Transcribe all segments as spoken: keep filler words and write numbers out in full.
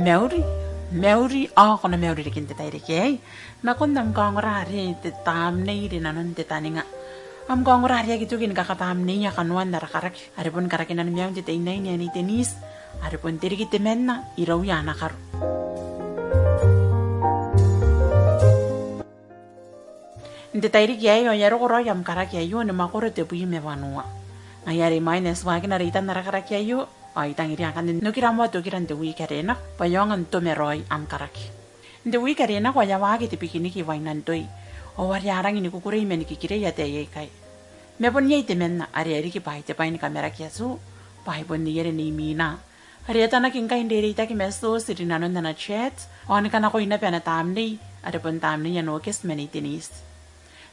Mauri, mauri, ao ko na mauri riki n te tairiki aei. Nakon am kaongora are te tamnei rinanon te taninga. Am kaongora are aki toki ni kakatamneia kanoan ara karaki, are bon karakinan maiun te teinnaine ae Nei Denise, are bon te riki temanna irouia ana karo. N te tairiki aei ao e a roko raoi am karaki aio ni mwakoro tebwi ma wanua. Ngaia are imwain ae ti waakina reitan ara karaki aio, ao I tangiria ngkanne n okira moa tokira n te wiiki are nako, bwa e aonga n toma raoi am karaki. N te wiiki are nako ao e a waaki te bikiniki i Wainadoi, ao are a rangi ni kukurei ma ni kikirei ataei aikai. Ma bon iai temanna are e a riki bwa ai te bwai ni kamaraki atiu, bwa ai bon neiere Nei Mina, are e a tanaki ngkai n reireitaki ma Tioti rinanon ana chat, ao ni kanakoi naba ana tamnei, are bon tamneia Nokes ma Nei Denise.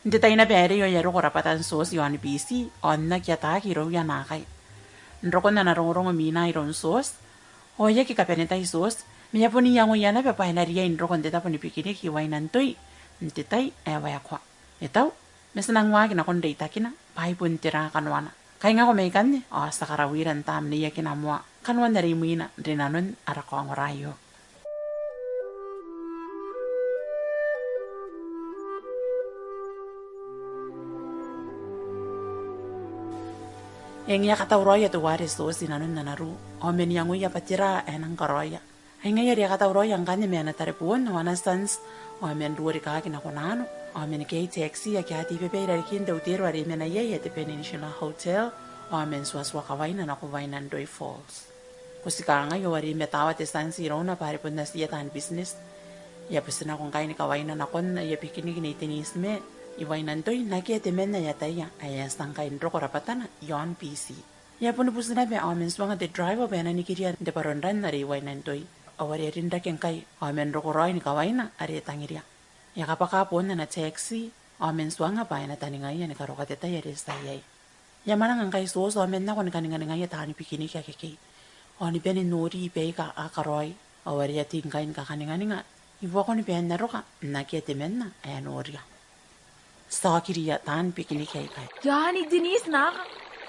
N te tai naba arei ao e a roko rabwatan Tioti i aon Biti, ao n aki ataaki irouia naakai. N rokon ana rongorongo Mina iroun Tioti, ao e aki kabanetai Tioti, ma e a bon iangoia naba bwa e na riai n roko n te tabo ni bikiniki i Wainadoi n te tai ae waekoa. E tau, ma ti nang waaki nakon reitakina, bwa ai bon tera kanoana. Kaingako mai ikanne, ao ti a karawira n tamneiakina moa kanoan are imwina rinanon ara kaongora aio. Eng, e a katauraoia teuare Tioti inanon ana ruu, ao man iangoia bwa tera ae e nang karaoia. Ai ngaia are e a katauraoia ngkanne ma ana tareboon ao ana tianti, ao man ruo rikaaki nako nano, ao man kei taxi ake a tei bebe i rarikin te utero are e mena iai ae te Peninsula Hotel, ao man tuatua kawaina nako Wainadoi Falls. Ko ti kangai ao are e mataata te tianti irouna bwa are bon natiia taan business. E a buti nako ngkai ni kawaina nakon aia bikiniki Nei Denise ma i Wainadoi n akea temanna ae ataia ae e a tia ngkai n roko rabwatana i aon Biti. E a bon buti naba ao man tuanga te driver bwa e na nikiria n te bwaronran are i Wainadoi. Ao are e a rin rake ngkai ao man roko raoi ni kawaina are e tangiria. E a kabwaka boon ana taxi, ao man tuanga bwa e na taningaia ni karokoa te tai are e tia iai. E a mwananga ngkai Tioti ao man nako ni kaninganingaia taan bikiniki akekei. Ao ni bane n nori baika a karaoi, ao are e a tei ngkai ni kakaninganinga i buakon baan aroka n akea temanna ae e noria. Ti a okiria taan bikiniki aikai. Ia, Nei Denise naka.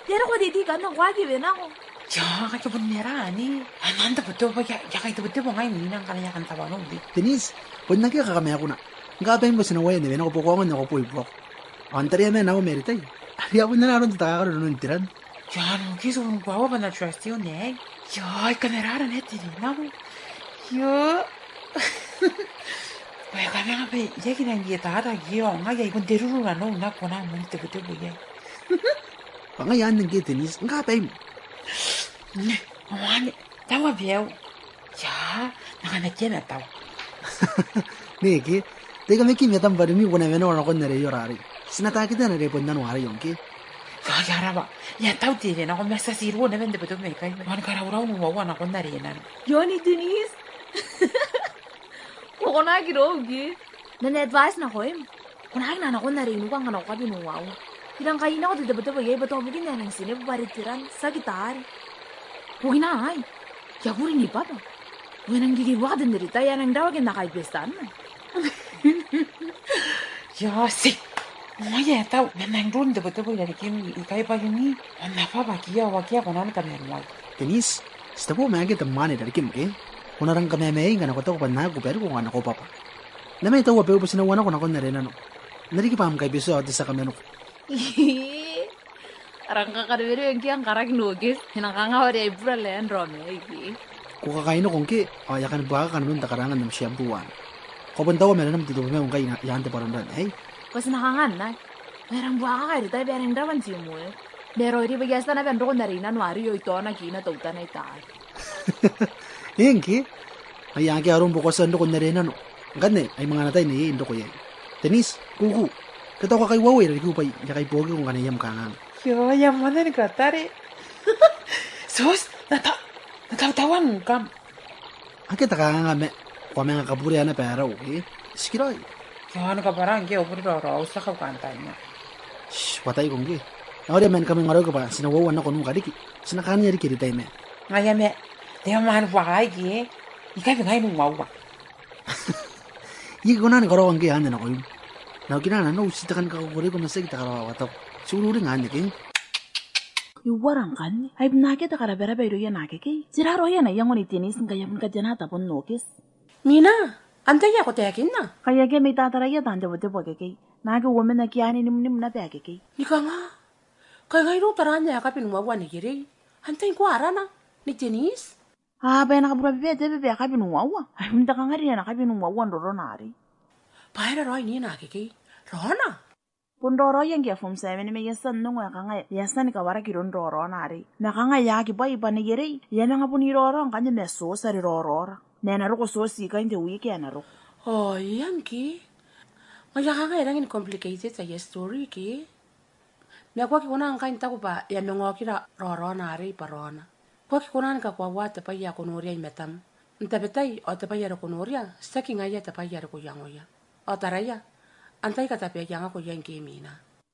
E a roko te tei ikanne, ko aki ewe nako? Ia, ngkai bon nera ni. Anaan te botebo, ia, ia kai te botebo ngai ni nang kana ia kan tawanou te. Denise, bon akea kakamaaku na. Ngkai baim bwa ti na uaia n ewe nako bwa ko aonga n nako bwa i buako. Ao n taraia ma nako ma ritai. Are a bon nera aron te takakaro nanon te ran. Ia, Nokes, bon koaua bwa N na trust you ne. Ia, I kan nera aron e te rin nako. Ia. Bwa e kamanga bwa e aki nang ietaata ke ao ngai ai bon te ruru nanou nako nang moni te botebo iai. Bwa ngai anne ngke Denise, ngkai baim. Ne, ao anne, taua beau. Ia, nanga na kena tau. Nei ke, te kamaki ma tambarimi ko na mena nakon are e ora arei. Ti na takitana are bon nano arei ongke. Ia, ia raba. Ia tau te rin nako ma ti a tii ruo naba n te botebo mai ikai. Ao ni karaurau n uaua nakon are e nano. Ia Nei Denise. Ko kona n aki roko ke? N na advice nakoim. Ko na aki nako n are I nuka ngkana ko kabi n uaua. I rang kai nako te tebotebo iai bwa tao bukin ae e nang tinebu bwa are te ran, tiaki taari. Ko kina ai. I a kuri ni baba. Ao e nang kikibuaka te nerita, e a nang rawaki n na kai beti anne. Ia, ti. Ngaia e tau, ma N nang run te tebotebo i rarikim ikai bwa I ni, ao N na bwabwakiia, ao akea ae kona ni kamaiu mai. Denise, ti tebo ma akea te mwane i rarikim ke? Ko na rang kamamaei ngkana ko taku bwa N na aki kubariko ngkana ko bwabwa. N na mai taua beau bwa ti na ua nako nakon are e nano. N na riki bwa am kai beti ao te tia kamanoko. Ii, a rang kakarewereu ngke am karaki Nokes, e nang kanga are ai bura laen raom aei ke. Ko kakainako ngke, ao I a kani buakaka nanon te karaanga n am shampoo anne. Ko bon taua ma nanam te tobemau ngkai i aan te bwaronran aei. Ko ti na kanga nai? Ma e rang buakaka are tai bwa e rang rawan timoe. Ma e raoiroi bwa I a tia naba n roko n are I nano arei ao I taonaki ina teutana i taari. Eng ke? Ai akea arom bwa ko a tia n roko n are e nano. Ngkanne, ai manga ana tai neiei n roko iai. Denise, kuku, ke tao ko a kai uaua i rarikiu bwa I a kai buokiko ngkana iai am kanganga. Io, I a moanna ni katare. Tioti, N na tau, N na tautaua ngkam. Akea te kanganga ma ko a manga kaburea naba arau, e? Tikiraoi. Io, ni kabwara ngke au bure raoraou, ti a kaukantaninga. Shh, bwa tai ko ngke. Ao are man kamangaraoki bwa ti na uaua nako nuka riki. Ti na kaania riki ritai ma. Ngaia ma, te mani buakaiki, e? Ni kabi ngai n uaua. I aki kona ni karaoa ngke anne nakoim. N au kina nanou ti te kan kakukureiko ma tiaki te karaoa tao. Ti ururinga anne ke. E uara ngkanne? Ai bon akea te karabarabai irouia naakekei. Tera raoi ana iango Nei Denise ngkai e a bon kateana tabon Nokes? Mina, antai ae ko taekinna? Kai akea mai tataraia taan tebotebo akekei. Naake uoman ake a nimnim naba akekei. Ni kanga? Kai ngai irou taraan ae kabi n uaua neierei. Antai ngkoa arana? Nei Denise? A, bwa e na kaburabebea te bebe ae kabi n uaua. Ai bon te kangare ae na kabi n uaua n rorona arei. Bwa e aera raoi nina akekei? Raona? Bon raoraoia ngke e a form seven ma e a tia n ongo ae kanga e a tia ni kawaraki iroun raoraona arei. Ma kanga e aki bwai bwa neierei e a manga bon iraorao ngkanne ma Tioti are raoraora. Ma e na roko Tioti ikai n te wiki ae na roko. O, e a ngke. Ngaia kanga e rangi ni complicated aia story ke? Ma ko aki kona ngkai n taku bwa e a manga okira raoraona arei bwa raona. Ko aki kona ni kakoaua te bwai ae ko noria i matam. N tabetai ao te bwai are ko noria tiaki ngaia te bwai are ko iangoia. Ao taraia, antai katabeaiangako iai ngke Mina?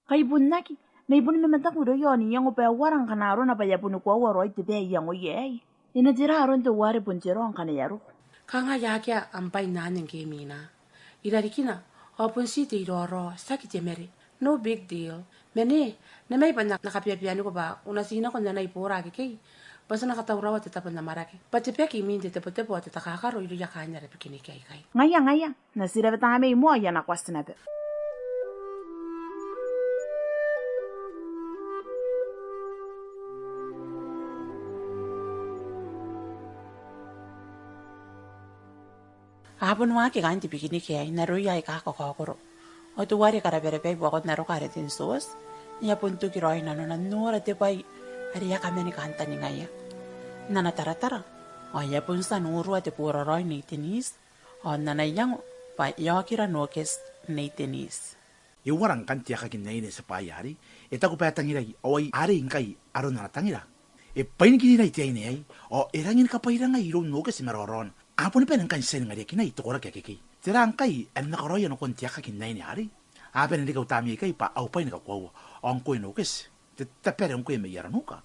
Kai bon aki, ma I boni mamataku irouia aon iango bwa e uara ngkana arona bwa e a boni koaua raoi te bwai ae iangoia aei. E na tera aron teuare bon te rao ngkana e a roko? Kanga e akea am bwai n anne ngke Mina. I rarikina, ao bon ti te iraorao, tiaki te mare. No big deal. Ma nei, nakomai bwa N na kabeabeaniko bwa ko na tii nako n anai boora akekei. Bwa ti na katauraoa te tabo n amwarake. Bwa te baki imwin te tebotebo ao te takakaro irouia kaain ara bikiniki aikai. Ngaia, ngaia. N na tii rabwa tamnei moa, I a nakoati naba. A bon waaki kaain te bikiniki aei n aroia aika kakaokoro. Ao teuare karabarabai buakon aroka are Ten Tioti, e a bon toki raoi nanona n nora te bwai are e a kaman kantaningaia. N ana taratara, ao e a bon tia n urua te boraraoi Nei Denise, ao n ana iango bwa e a okira Nokes Nei Denise. E uara ngkanne te aekaki n aine, te bwai arei? E taku bwa e tangirai, ao ai arei ngkai aron ana tangira. E bwainikinirai te aine aei, ao e rangi ni kabwaira ngai iroun Nokes ma raoraona. A boni bane ngkai n tia n angariakinai te koraki akekei. Tera ngkai ae N na karaoia nakon te aekaki n aine arei? A bane n reke au tamnei ikai bwa au bwai ni kakoaua. Ao ngkoe Nokes, te tabare ngkoe mai Aranuka.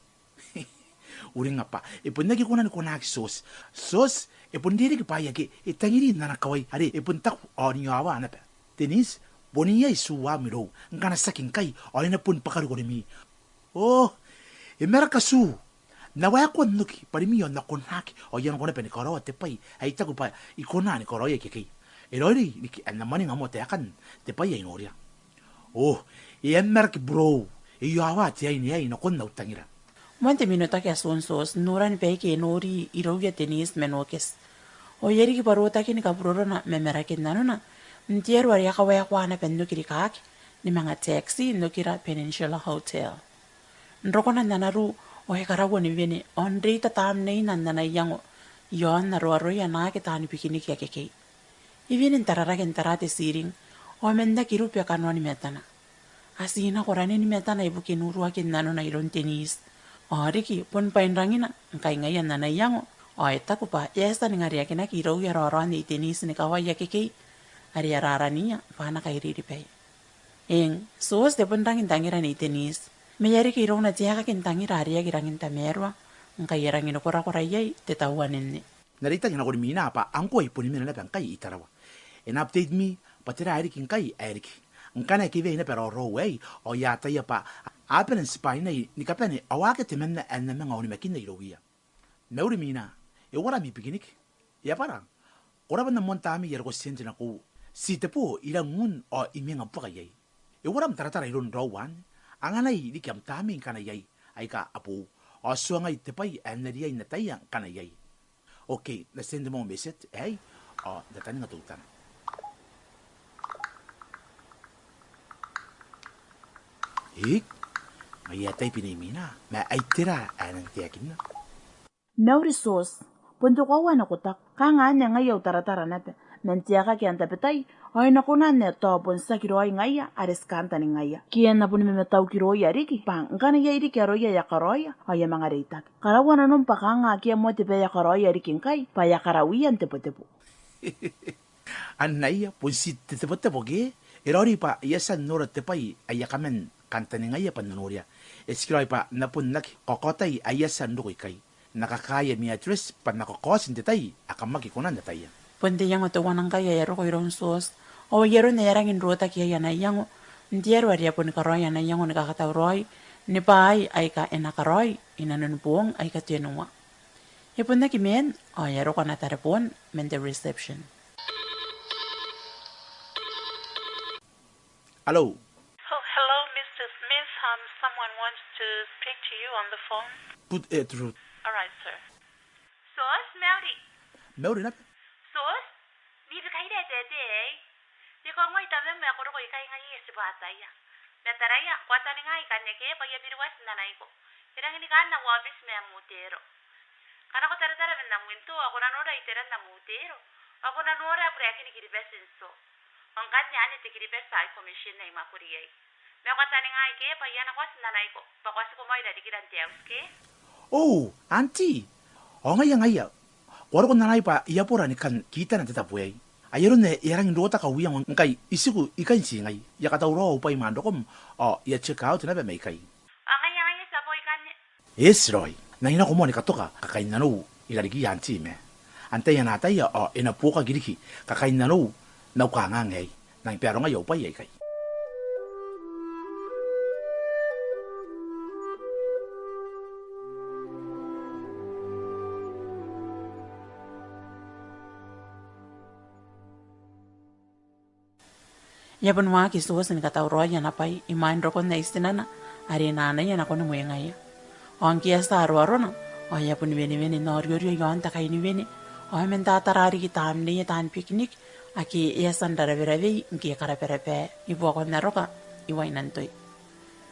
Uringa bwa e bon aki kona ni konaki Tioti. Tioti e bon rereke bwaai ake e tangiri n ana kawai are e bon taku ao n iowawa naba. Denise, bon iai tuam irou, ngkana tiaki ngkai ao e na boni bwakari korimi. O, e maraka tu. N na waekoa n oki bwa rimwi ao N na konaki, ao I a nako naba ni karaoa te bwai ae I taku bwa I kona ni karaoia ikekei. E raoiroi riki ae N na mwaninga moa taekan te bwai ae I noria. O, e a maraki burou, e iowawa te aine aei nakon au tangira. Moan te minotaki ae Ten Tioti, n noran baike e nori irouia Denise ma Nokes. Ao e a riki bwa rotakin kaburorona ma marakin nanona, n te aro are e a kawaekoa naba n oki rikaaki, ni manga taxi n okira Peninsula Hotel. N rokona n ana ruu, ao e karaua ni wene, ao n reita tamneina n ana iango, i aon aroaroia naake taani bikiniki akekei. E wene n tararake n tara te tiring, ao man aki rube kanoan matana. A tii nako ranin matana ibukin uruakin nanona iroun Denise. Ao riki, bon bwainrangina, ngkai ngaia n ana iango, ao e taku bwa e a tia n angariakinaki irouia raoraon Nei Denise ni kawai akekei, are a raraniia, bwa a na kairiribai. Eng, Tioti e bon rangi n tangira Nei Denise. Ma e a reke irouna te aekaki n tangira are e aki rangi n tamaroa, ngkai e rangi ni korakora iai te tauaninne. N na reitaki nakon Mina bwa ngkoa I boni mena naba ngkai i Tarawa. E na update-mi bwa tera ae riki ngkai ae riki. Ngkana e keweai naba raoraou aei, ao I a ataia bwa a bane n tibwainai ni kabane, ao akea temanna ae N na manga onimakinna irouia. Mauri Mina, e uara ami bikiniki? E a bwara? Ko rabwa n am moan tamnei are ko send nakoiu. Ti te bo I rang un ao I mwenga buaka iai. E uara am taratara iroun raou anne? Anganai riki am tamnei ngkana iai aika a boou. Ao tuangai te bwai ae N na riai n ataia ngkana iai. Okay, N na send moa message aei, ao N na taninga teutana. Eik, ngaia ae type Nei Mina, ma ai tera ae e nang taekinna? Mauri Tioti, bon te koaua ae ko taku, kanga anne ngai au taratara naba, man te aekaki ae n tabetai, ao e na kona n ae tao bon tiaki raoi ngaia are ti kantaningaia. Ke e na boni mamataukiroia riki, bwa ngkana iai riki aroia ae a karaoia, ao e a manga reitaki. Karaua nanom bwa kanga akea moa te bwai ae a karaoia riki ngkai, bwa e a karawia n tebotebo. Annaia, bon ti te tebotebo ke? E raoiroi bwa I a tia n nora te bwai ae I a kaman kantaningaia bwa N na noria. E tikiraoi bwa N na bon aki kakaotai ae I a tia n roko ikai. N na kakaea ami address bwa N na kakaoti n te tai ae kam aki kona n ataia. Bon te iango teuana ngkai ae e a roko iroun Tioti. Ao ai aron ae e a rangi n rotaki iai ana iango n te aro are e a boni karaoi ana iango ni kakatauraoi ni bwaai aika e na karaoi inanon boong aika tenua. E bon aki maan, ao e a roko ana tareboon man te reception. Hello. Oh, hello, Mister Smith. Um, someone wants to speak to you on the phone. Put it through. All right, sir. Tioti, mauri. Mauri naba. Tioti, ni bikaira te te, e? Te kangoi tamam ae ko roko ikai ngaia e tibwa ataia. Ma taraia, ko a taninga ikanne ke bwa I a biriwati n anaiko. E rangi ni kaan au aobiti ma am utero. Ngkana ko taratara man am winto, ao ko na nora iteran am utero. Ao ko na nora buraekin Kiribati n tio. Ao ngkanne anne te Kiribati High Commission ae I mwakuri iai. Ma ko a taninga ke bwa I a nako n anaiko, bwa ko a tiku moa i rarikira n te auti ke? Oh, auntie. Ao ngaia, ngaia. Ko a roko n anai bwa I a bora ni kan kitana te tabo aei. Ai aron ae e a rangi n rotaki au iango ngkai I tiku ikai n ti ngai. I a katauraoa au bwai imwain rokom, ao I a check out naba mai ikai. Ao ngaia, ngaia, ti a boo ikanne. Eti raoi, N na nako moa ni katoka kakainnanou i rarikiia auntie ma. Antai ae e na ataia ao e na buokaki riki kakainnanou n au kanganga aei. N nang barongai au bwai aikai. E a bon waaki Tioti ni katauraoi ana bwai imwain rokon ae tinana are e na anaia nakon mwengaia. Ao ngke e a tia aroarona, ao e a bon wenewene n aoriorio i aon te kainiwene, ao e a man tatara riki tamneia taan picnic ake e a tia n rarawerawei ngke e karabaraba i buakon aroka i Wainadoi.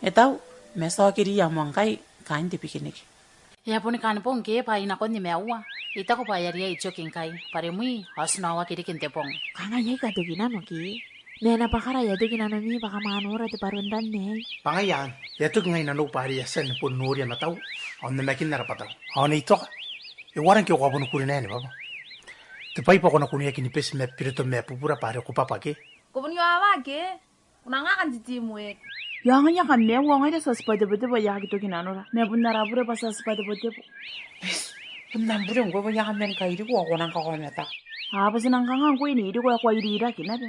E tau, ma ti a okiriia moa ngkai kaain te picnic. E a boni kaan bong ke bwa e nakon nimaua. I taku bwa e a riai n oki ngkai, bwa rimwi ao ti na waaki riki n te bong. Kanga iai katoki nano ke? Ma e na bwakara e a toki nanomi bwa kam a nora te bwaronran aei. Bwa ngaia anne, e a toki ngai nanou bwa are e a tia ni bon noria matau ao n namakin ara bwatau. Ao Nei Toka, e uara ngke ko a boni kurinai ni bwabwa? Te bwai bwa ko na kuneaki ni beti ma biroto ma bubura bwa are ko bwabwa ke? Ko bon iowawa ke? Ko na nga kan titimu e. Ia ngaia kam maiu, ao ngaira ti a tibwa tebotebo, e aki toki nanora. Ma bon ara bure bwa ti a tibwa tebotebo. Yes, e na bure ngkoe bwa e a kaman kairiko ao ko nang kakaomata. A bwa ti nang kanga ngkoe n iriko ao ko a iriraki naba.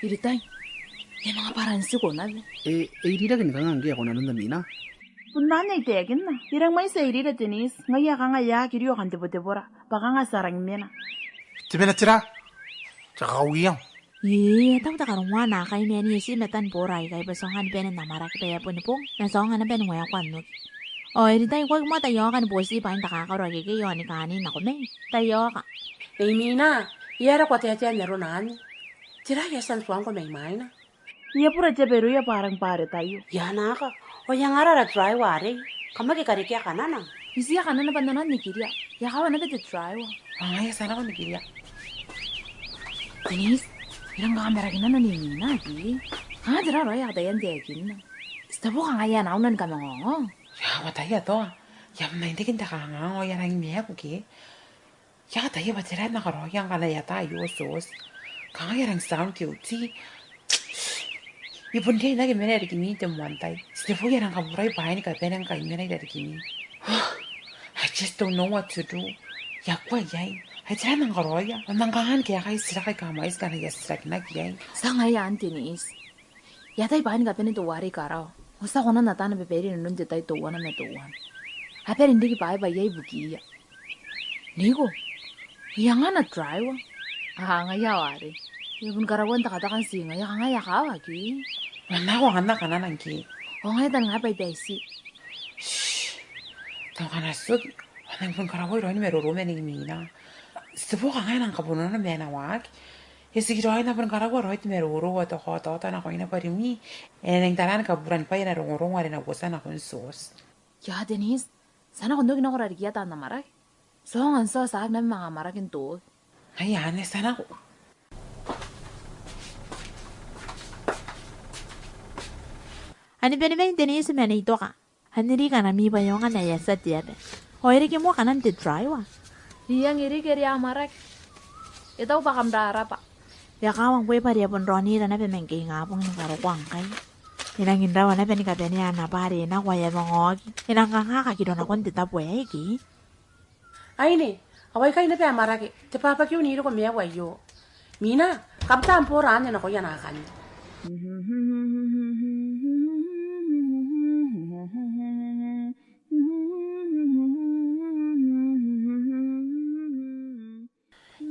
Iritai. E a manga bwaran tiko naba. E, e iriraki ni kanga ngke e a kona n nonna Mina? Bon anne I taekinna. E rang mwaiti ae irira Denise, ngaia kanga e aki rio kan tebotebora. Bwa kanga ti a rang mena. Ti mena tera? Ti a kakauia. Ee, e tau te karongoa naakai ma e na eti matan boora aikai bwa ti aonga ni bane n amwarake bwa e a boni bong, ma ti aonga naba ni waekoa n oki. Ao iritai ko aki moa taiaoka ni boti bwain te kakaro akekei ao ni kaain nako mai. Taiaoka. Nei Mina, e aera ko a taetae n arona anne? Tera ae e a tia n tuangko mai mwaina? E a bura te aba irouia bwa a rang bwa are taio. E a nako. Ao e a nga ara driver arei? Kam aki karekea kanana? I tia kanana bwa N na nang nikiria. E a kawa naba te driver. Ao ngaia ti a nako nikiria. Denise, e rang kamaraki nano Nei Mina ke? Kanga tera raoi ae ko ataia n taekinna? Ti tebo kanga e a nauna ni kamangaongao. E a, ko ataia Toka. E a bon naindaki n te kangaanga ao e a rangi ni maaku ke? E a ataia bwa tera ae N na karaoia ngkana e a ata aio Tioti. Kanga e a rang sound guilty. I bon riai n aki mena irarikimi n te moan tai. Ti tebo e a rang kaburai bwaai ni kabane ngkai I mena irarikimi. I just don't know what to do. E a kua iai. Ai tera ae N nang karaoia? Ao N nang kanga ni kaekai titiraki aika a mwaiti ngkana I a titirakinaki iai. Ti a ngaia anne Denise. E atai bwaai ni kabane teuare I karaoa. Ao ti a kona n ata ana babaire inanon te tai teuana ma teuana. A bane n riki bwaai bwa iai ibukiia. Neiko, e a nga ana driver? A, ngaia ao are. E a bon karaua n tekateka n ti ngaia, kanga e a kawa ke? Ao nako anganna kanana ngke? Ao ngaia taninga bwa I baiti. Shh. Tao ngkana ti oki, ao N nang bon karaoi raoi ni maroro ma Nei Mina. Ti tebo kanga e nang kabonganano ma ana waaki. E tikiraoi N na bon karaoa raoi te maroro ao te kaotaota nakoina bwa rimwi e na nang tara ni kaburan bwai ana rongorongo are e na uotia nakon Tioti. Ia Denise, ti a nako n oki nako rarikiia taan amwarake. Ti aonga n tio, ti a aki naba manga amwarake n toki. Ngaia anne, ti a nako. Anibene mai Denise ma Nei Toka. Anne riki kanami bwa e aonga n ae e a tia te aba. Ao e reke moa kanan te driver. Eng, e reke, e riai amwarake. E tau bwa kam rarabwa. E a kawa ngkoe bwa are e a bon raonira naba man ngke ingabong ni karokoa ngkai. E nangi n rawa naba ni kabanea ana bwa are e nako ao e a manga oki. E nang kanga kakiro nakon te tabo aei ke? Aine, ao aikai naba amwarake, te bwabwakiu n iriko maiu aio. Mina, kam taan bora anne nakoia naakanne.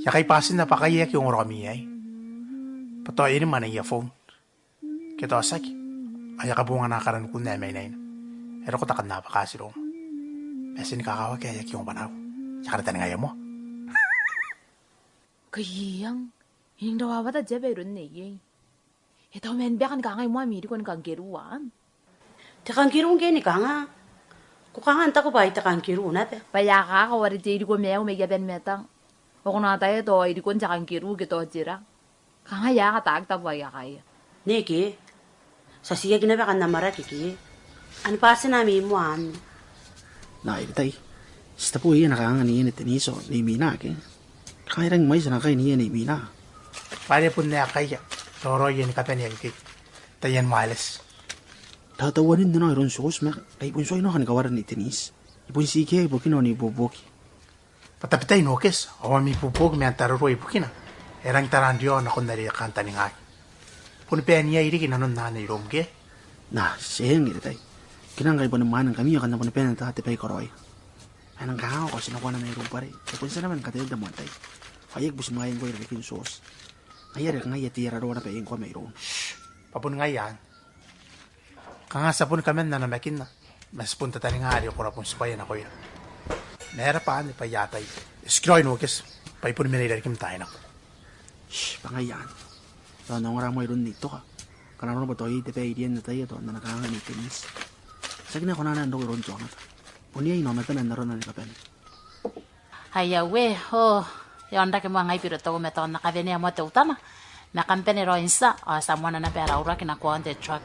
I a kai bwatinna bwa kai e aki ongora ami aei. Bwa tao e rimwa ana earphone. Ke tao tiaki, ao e a kabongana karanikun ae mainaina. E roko takan ae bwaka tiroum. Ma ti ni kakawaki ae e aki ongo bwa nau. I a karataningaia moa. Kai iang, e ning rawawata te aba iroun neiei. E tau man beka ni kangai moa ami iriko ni kangkeruu. Te kangkeruu ngke ni kanga? Ko kanga n taku bwa ai te kangkeruu naba? Bwa e a kaka ware te iriko maiu mai aban matang. Ao ko na ataia tao irikon te kangkeruu ke tao tera. Kanga e a kataki tabu aia kaia. Nei ke? Ti a tiaki naba kan amwarake ke? Anne bwatina ami moa anne. Nei, e tai. Ti tabu ae e na kanga n iai Nei Denise ao Nei Mina ke? Kanga e rangi mwaiti ana kai n iai Nei Mina. Bwa are bon ae kaia, raoraoia ni kabane akekei. Taian wireless. Tao tauanin nano iroun Tioti ma, kai bon tuai nako ni kawara Nei Denise. I bon tikiia ibukina ao n ibuobuoki. Bwa tabetai Nokes, ao ami ibuobuoki ma n tararua ibukina. E rangi taraan riao nakon are e kantaningaaki. Bon bae n iai riki nanon anne iroum ke? Na, ti eng, e tai. Kina ngkai bon mwaane ngkami ao kam na bon bae n ata te bai karaoia. Ao ngkana ko tia n kona mairoum bwa are e bon tia naba ni kataia te moan tai. Ao I aki butimwaea ngkoe i rarikin Tioti. Ngaia are ngaia te aro naba ngkoa mairoum. Shh, bwa bon ngaia anne. Kanga ti a bon kaman namakinna, ma ti bon tataninga are ko na bon tibwaia nakoira. Ma e rabwa anne bwa I a ataia. E tikiraoi Nokes, bwa I bon mena i rarikim n taai nako. Shh, bwa ngaia anne. Tao N na ongora moa iroun Nei Toka. Ngkana arona bwa tao iai te bai irian ataia tao N na kanga Nei Denise. Tiaki naba ko na nang roko iroun te aomata. Bon iai inaomatana n arona ni kabane. Aia we, o, e a onrake moa ngai Birotou ma tao N na kabanea moa teutana. Ma kam bane raoi n tia, ao ti a moana naba ara uraki nako aon te truck.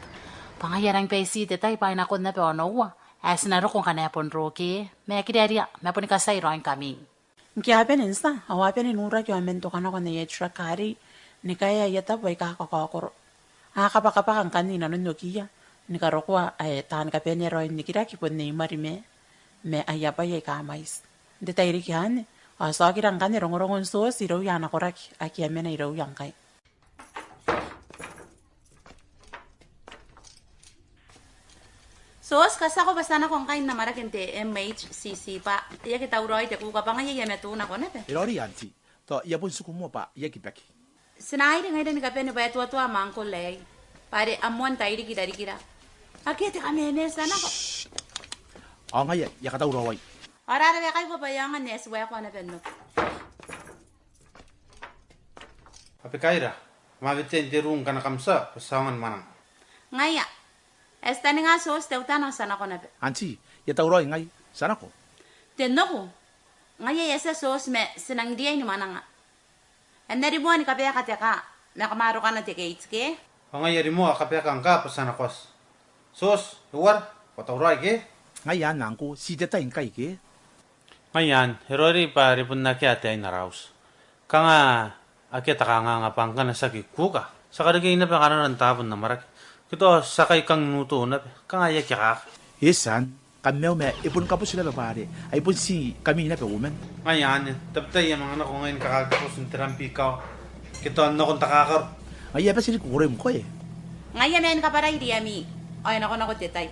Bwa ngaia e rangi baiti te tai bwa e nakon naba onoua. Ae ti na roko ngkana e bon roko ke, ma e kiriaria, ma boni katiai raoi ngkami. Ngke a bane n tia, ao a bane n uraki ao man toka nako n aia truck arei, ni kaea aia tabo aika kakaokoro. A kabwakabwaka ngkanne i nanon okiia, ni karokoa ae taani kabanea raoi n nikiraki bon Nei Marime, ma aia bwai aika mwaiti. N te tairiki anne, ao ti a okira ngkanne rongorongon Tioti irouia ana koraki, ake a mena irouia ngkai. Tioti, katiako bwa ti a nako ngkai n amwarake n te M H C C bwa e aki tauraoi te kuka bwa ngaia e a matu nako naba. E raoiroi auntie, tao I a bon tiku moa bwa I aki baki. Ti na airi ngaira ni kabane bwa e tuatua ma uncle aei. Bwa are a moan tairiki i rarikira. Akea te kameme, ti a nako. Ao ngaia, I a katauraoi. Ao rarabe kaiko bwa e aonga n eti waekoa naba n oki. Abikaira, kam a wetea n te ruu ngkana kam tia, bwa ti aonga ni mwananga. Ngaia. E a tia taninga Tioti teutana, ti a nako naba. Auntie, I a tauraoi ngai, ti a nako. Te noko. Ngaia e a tia Tioti ma ti nang riai ni mwananga. E na rimoa ni kabaeka te kaa, ma kam a rokana te gate ke? Ao ngaia e rimoa kabaeka ngkai bwa ti a nako. Tioti, e uara, ko tauraoi ke? Ngaia anne uncle, ti te tai ngkai ke? Ngaia anne, e raoiroi bwa are bon akea ataei n ara auti. Kanga akea te kanganga bwa ngkana tiaki kuka, ti a karekei naba kanara n taabo n amwarake. Ke tao ti a kai kang n utu naba, kanga e aki kaka. Yes, anne. Kam maiu ma e bon kabuti naba bwa are ai bon tii ngkami naba uoman. Ngaia anne, tabetai I a manga nako ngai ni kakakibotu n te rugby kawa. Ke tao n nakon takakaro. Ngaia e bati ni kukurei ngkoe. Ngaia ma ni kabwarai riami. Ao e nakonako te tai.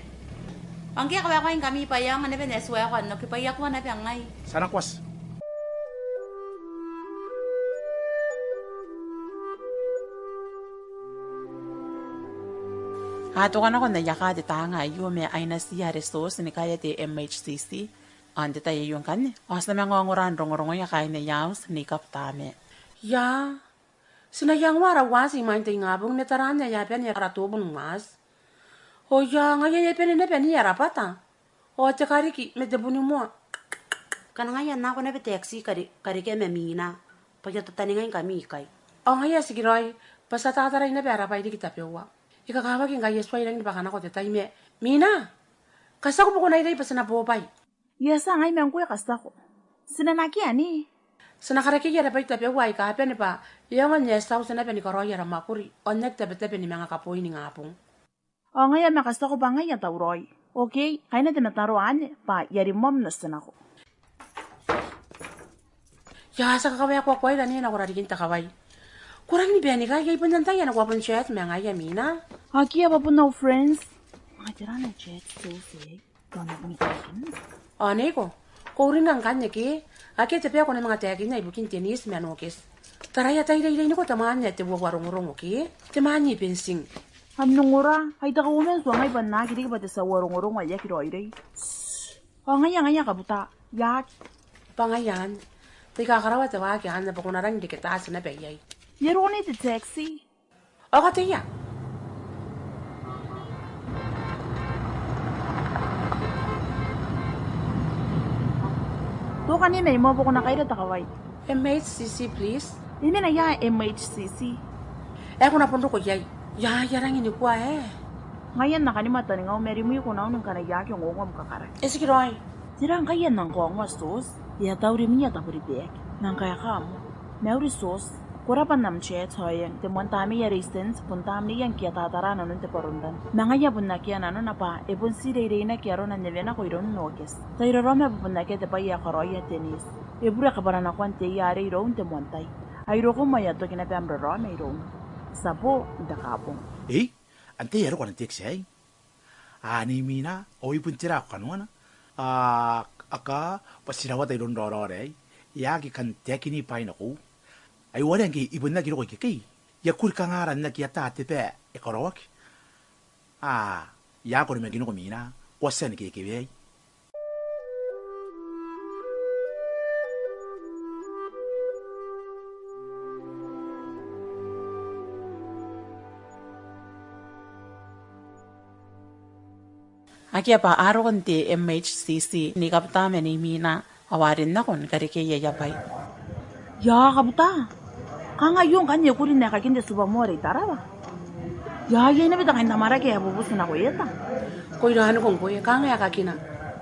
Ao ngke e kawaekoa ngkami bwa e aonga naba n eti waekoa n oki bwa I a kua naba ngai. Ti a nako ati. A toka nako n aia kaa te taanga aio ma ai natiia are Tioti ni kaea te M H C C. Ao n te tai aio ngkanne, ao ti a manga ongora n rongorongoia kaain aia auti Nei Kabutame. Ia, ti na iangoa ara uati imwain te ingabong ma taraana ae a bane ara tobun uati. Ao ia, ngaia e a bane naba n ara bwata. Ao te kariki ma te bunimoa. Ngkana ngaia N na nako naba taxi kare, karekea ma Mina. Bwa I a tataningaingkami ikai. Ao ngaia e tikiraoi, bwa ti a tatarai naba ara bwai riki tabeua. E kakawaki ngkai e tuai rangi ni bwaka nako te tai ma Mina. Katiako bukin aei bwa ti na bobwai. Ia tia ngai ma ngkoe katiako. Ti na nakea ni? Ti na karekea ara bwai tabeua aika bane bwa e aonga n eti Tioti naba ni karaoi ara mwakuri, ao n aki tabetabe ni manga kaboi ningabong. Ao ngaia ma katiako bwa ngai I a tauraoi. Okay, kaina te mataroa anne, bwa I a rimoam n oti nako. Ia, ti a kakawaekoa koaira ni nakoraoi riki n te kawai. Ko rangi ni bane ikai, ai bon antai ae ko a bon chat ma ngaia, Mina? Akea, bwa bon au friends. Ai tera ae na chat, Susie? Ao neiko, ko uringa ngkanne ke? Akea te bwai ae ko na manga taekinna ibukin Denise ma Nokes. Taraia, tai reireiniko te mwaane ae te uaua rongorongo ke? Te mwaane i Bensing. Am ongora, ai te kauoman tuangai bwa N na aki riki bwa te tia uaua rongorongo ae aki raoiroi. Ao ngaia, ngaia, kabuta. Ia aki. Bwa ngaia anne. Tai kakaraoa te waaki anne bwa ko na rangi n reke taati naba iai. E a roko nei te taxi. Ao kateia. Toka nei mai moa bwa ko na kaira te kawai. M H C C, please. E mena ia M H C C? E, ko na bon roko iai. Ia, e a rangi ni kua, e. Ngaia N na kani mataningau ma rimwi ko na un ngkana e aki ongoongo am kakarai. E tikiraoi. Tera ngkai ae N nang kaongoa, Sos? E a tau rimwi, e a tabori bag. N nang kaeka moa. Mauri Sos. Ko rabwa n am chat, ao eng, te moan tamnei are i States bon tamneia ngke e a tatara nanon te bwaronran. Ma ngaia bon akea nanona bwa e bon ti reireinaki aron anne nako iroun Nokes. Tai raraoma bwa bon akea te bwai ae karaoia Denise. E bure kabwaranakoan te ia are iroun te moan tai. Ai roko moa e a toki naba am raraoma irouna. Ti a bo n te Kaabong. Ei, antai ae roko ana taxi aei? A, Nei Mina, ao e bon tera ae ko kanoana? A, akea, bwa ti rawata iroun raoraora aei. E aki kan taekini bwaai nakoiu. Ai uaia ngke I bon aki roko ikekei, I a kuri kangara n aki ata te bwai ae karaoaki. A, I a kuri mangke nako, Mina, ko a tia ni kekeweai. Akea bwa a roko n te M H C C Nei Kabuta ma Nei Mina, ao a rin nako ni karekea aia bwai. Ia, Kabuta, kanga aio ngkanne kurin aekakin te Supermall i Tarawa? Ia, iai naba te kainamwarake ae bubuti nako eta. Ko ira anne ngkoe, kanga aekakina.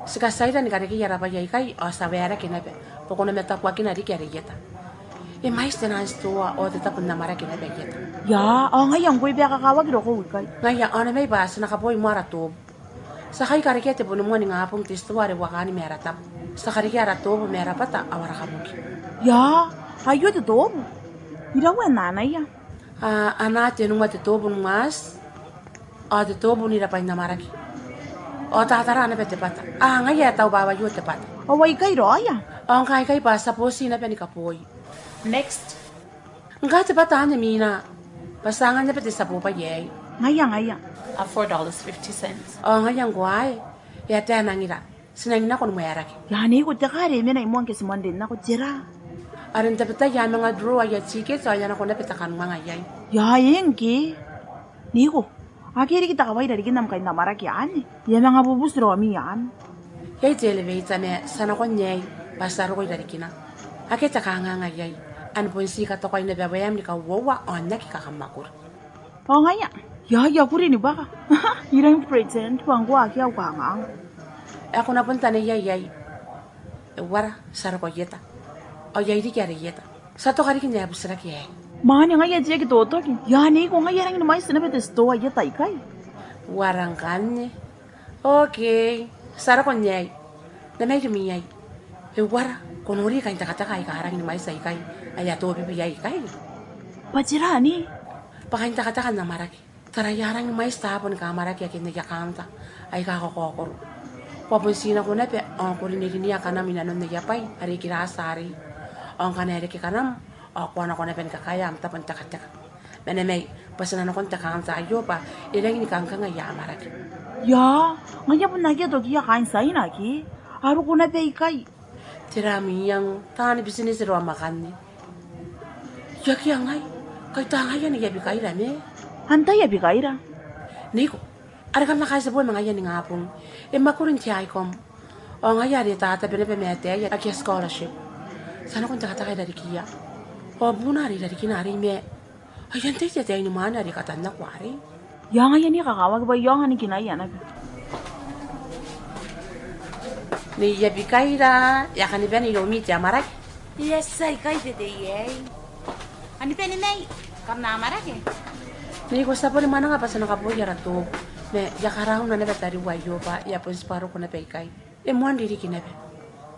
Ti katiaira ni karekea ara bwai aikai, ao ti a waerake naba bwa ko na matakuakina riki are i eta. E mwaiti te naan titoa ao te tabo n amwarake naba i eta. Ia, ao ngaia ngkoe bwa e kakawaki rokou ikai. Ngaia, ao nemai bwa ti na kaboi moa ara toobu. Ti a kai karekea te bon moa ningabong te titoa are uakaan ma ara tabo. Ti a karekea ara toobu ma ara bwata ao ara kabuki. Ia, aio te toobu. Iraua ananaia? A, anaa tenua te toobu ni mwaati, ao te toobu n ira bwainamwarake, ao tatara naba te bwata. A, ngaia e tau bwa aio te bwata. Ao aikai raoia? Ao ngkai aikai bwa ti a boti naba ni kaboi. Next. Ngkai te bwata anne, Mina, bwa ti a angan naba te tia bobwai aei. Ngaia, ngaia. A, four dollars fifty cents. Ao ngaia ngkoe, e a tia n angira. Ti nang nako ni mwaerake. Ia, neiko, te kaa are e mena i moa ngke ti moan rin nako, tera? Are n tabetai a manga draw aia ticket ao e a nako naba te kanuanga iai. Ia, eng ke. Neiko, akea riki te kawai i rarikin am kainamwarake anne. E a manga bubuti raomi anne. Iai te elevator ma ti a nakon aei bwa ti a roko i rarikina. Akea te kanganga iai. Anne bon ti katokai naba waem ni kauoua ao n aki kakamwakuri. Ao ngaia, ia, I a kuri ni bwaka. I rangi n pretend bwa ngkoa akea au kanganga. E, ko na bon taneiai iai. E uara, ti a roko i eta. Ao iai riki are i eta. Ti a toka riki n ae butirake aei. Mwaane, ngaia ti aki totoki. Ia, neiko, ngaia e rangi ni mwaiti naba te titoa i eta ikai. Uara ngkanne. Okay, ti a roko n aei. Nemai rimwi iai. E uara, ko nori kaintekateka aika rangi ni mwaiti aikai, ae a tobibi iai ikai? Bwa tera ni? Bwa kaintekateka n amwarake. Taraia, a rangi ni mwaiti taabo ni kaamwarake ake n aia counter aika kakaokoro. Ko a bon ti nako naba ao ko rinerine kanam i nanon aia bwai are e kiraati arei. Ao ngkana e reke kanam, ao ko a nako naba ni kakaea am tabo n tekateka. Ma nemai, bwa ti na nakon te counter aio bwa e rangi ni kangkang aia amwarake. Ia, ngaia bon akea tokiia kaain Tiaina ke? A roko naba ikai. Tera am iango, taani business raom akanne. Ia, akea ngai, kai tangaia Nei Abikaira ma. Antai Abikaira? Neiko, are kam na kaitibo ma ngaia ningabong. E mwakuri n te ICOM. Ao ngaia are e tatabe naba ma ataei ake a scholarship. Ti a nako n tekateka i rarikiia. Ao buuna are i rarikina arei ma. Ai antai te ataeinimwaane are e katannako arei? Ia, ngaia ni kakawaki bwa e aonga ni kinaia naba. Nei Abikaira, e a kani bane iroumi te amwarake? Yes, aikai te tei aei. Ani bane mai, kam na amwarake? Neiko, ti a boni mwananga bwa ti na kaboi ara toobu. Ma e a karauna naba tariu aio bwa e a bon tibwa roko naba ikai. E moan ririki naba.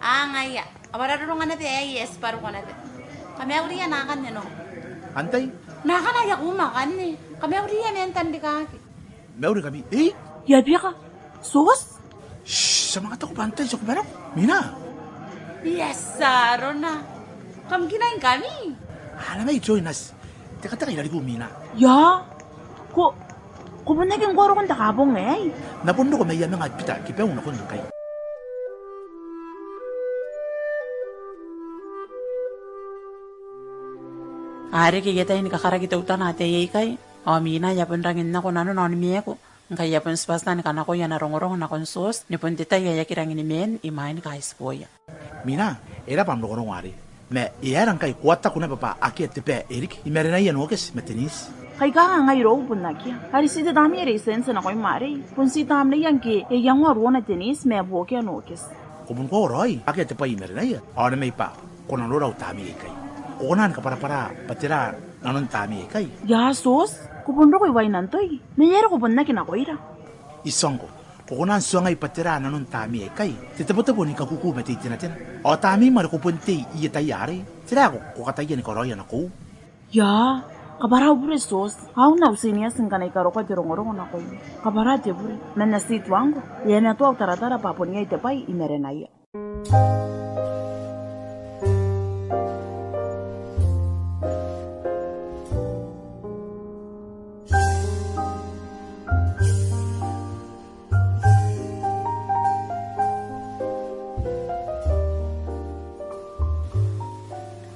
A, ngaia. A bwa raroronga naba aei, e tibwa roko naba. Kamauria naakanne nao. Antai? Naakana aia kuuma akanne. Kamauria man tanrikaki. Mauri ngkami. Ei? Ia bika. Sos? Shh, ti a manga taku bwa antai, ti a kuba nako. Mina? Ia, ti a roko naba. Kam kinai ngkami? Ana mai join us. Tekateka i rarikiu, Mina. Ia. Ko, ko bon aki ngkoa rokon te Kaabong aei? N na bon roko mai ia manga bita kibau nakon ngkai. A reke aia tai ni kakaraki teutana ataei aikai, ao Mina e a bon rangi n nako nanona ao ni maaku, ngkai e a bon tibwa tia ni kanakoa ana rongorongo nakon Sos, ni bon te tai ae aki rangi ni maan imwain kaitiboia. Mina, e raba am rongorongo arei. Ma e aera ngkai ko a taku naba bwa akea te bwai e riki i marenaia Nokes ma Denise? Kai kanga ngai irou bon akea. Are ti te taamnei are I sense nakoim arei, bon ti taamneia ngke e iangoa ruona Denise ma e buokia Nokes. Ko bon koaua raoi, akea te bwai i marenaia? Ao nna mai bwa ko na nora au taamnei aikai. Ko kona ni kabwarabwara bwa tera nanon taamnei aikai? Ia Sos, ko bon roko i Wainadoi? Ma e aera ko bon aki nakoira? I tia ngkoa, ko kona n tuangai bwa tera nanon taamnei aikai? Te tebotebo ni kakuku ma te itenatena. Ao taamneim are ko bon tei i ataei arei, tera ae ko, ko kataia ni karaoia nakoiu? Ia, kabwara au bure Sos. Au nna uti n ia ti ngkana I karokoa te rongorongo nakoim. Kabwara te bure. Ma n na ti tuangko. E a matoa au taratara bwa bon iai te bwai i marenaia.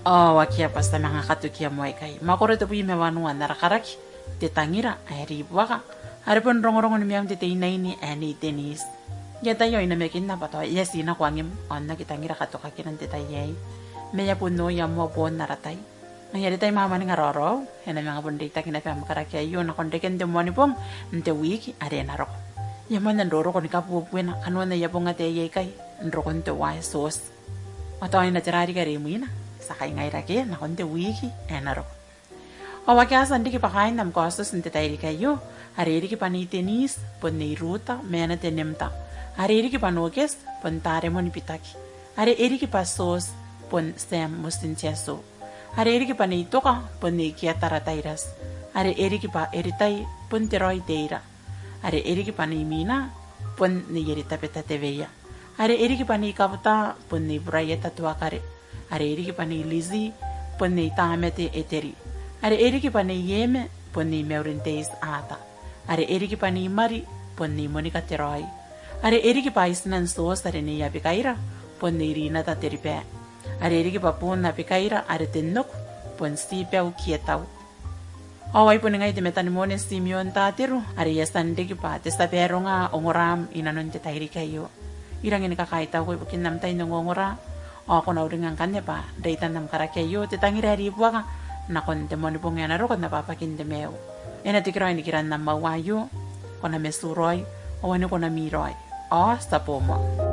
Ao akea bwa ti a manga katokia moa ikai. Makoro tebwi ma wanua n ara karaki, Te tangira ae ribuaka, are bon rongorongon maiun te teinaine ae Nei Denise. Ngke e a tia ao I namakinna bwa tao e a tia nako angim, ao n aki tangira katokakina n te tai aei. Ma e a bon noia moa boon ara tai. Ngaia are tai mwamwaninga raoraou, e na manga bon reitaki naba am karaki aio nakon reken te Moanibong n te wiiki are e na roko. E a moanna n roroko ni kabuebuena kanoan aia bong ataei aikai, n rokon teuae Sos. Ao tao e na tera riki are imwina, ti a kaingai rake nakon te wiiki ae na roko. Ao akea a tia n riki bwa kaain am kaotioti n te tairiki aio, are e riki bwa Nei Denise, bon Nei Ruta Meana Tenemta. Are e riki bwa Nokes, bon Taremon Bitaki. Are e riki bwa Sos, bon Sam Motintiato. Are e riki bwa Nei Toka, bon Nei Kiatara Tairas. Are e riki bwa Eritai, bon Te Raoi Teira. Are e riki bwa Nei Mina, bon Nei Eritabeta Teweia. Are e riki bwa Nei Kabuta, bon Nei Buraieta Tuakare. Are e riki bwa Nei Lizzie, bon Nei Tamete Eteri. Are e riki bwa Nei Eme, bon Nei Maurinteiti Ata. Are e riki bwa Nei Mari, bon Nei Monika Te Raoi. Are e riki bwa Itinan Sos are Nei Abikaira, bon Nei Rinata Teriba. Are e riki bwa Bun Abikaira are Te Noku, bon Tibau Kietau. Ao ai bon ngai te metanimone Timeon Tateru, are I a tia n riki bwa te tia baronga ongoraam inanon te tairiki aio. I rangi ni kakaitau ibukin am tai n ongongora, ao ko na uringa ngkanne bwa reitan am karaki aio, Te tangira ae ribuaka, nakon te Moanibong ae na roko n abwabakin te maiu. E na tekeraoi nikiran am aoa aio, ko na matu raoi, ao ane ko na mii raoi. Ao ti a boo moa.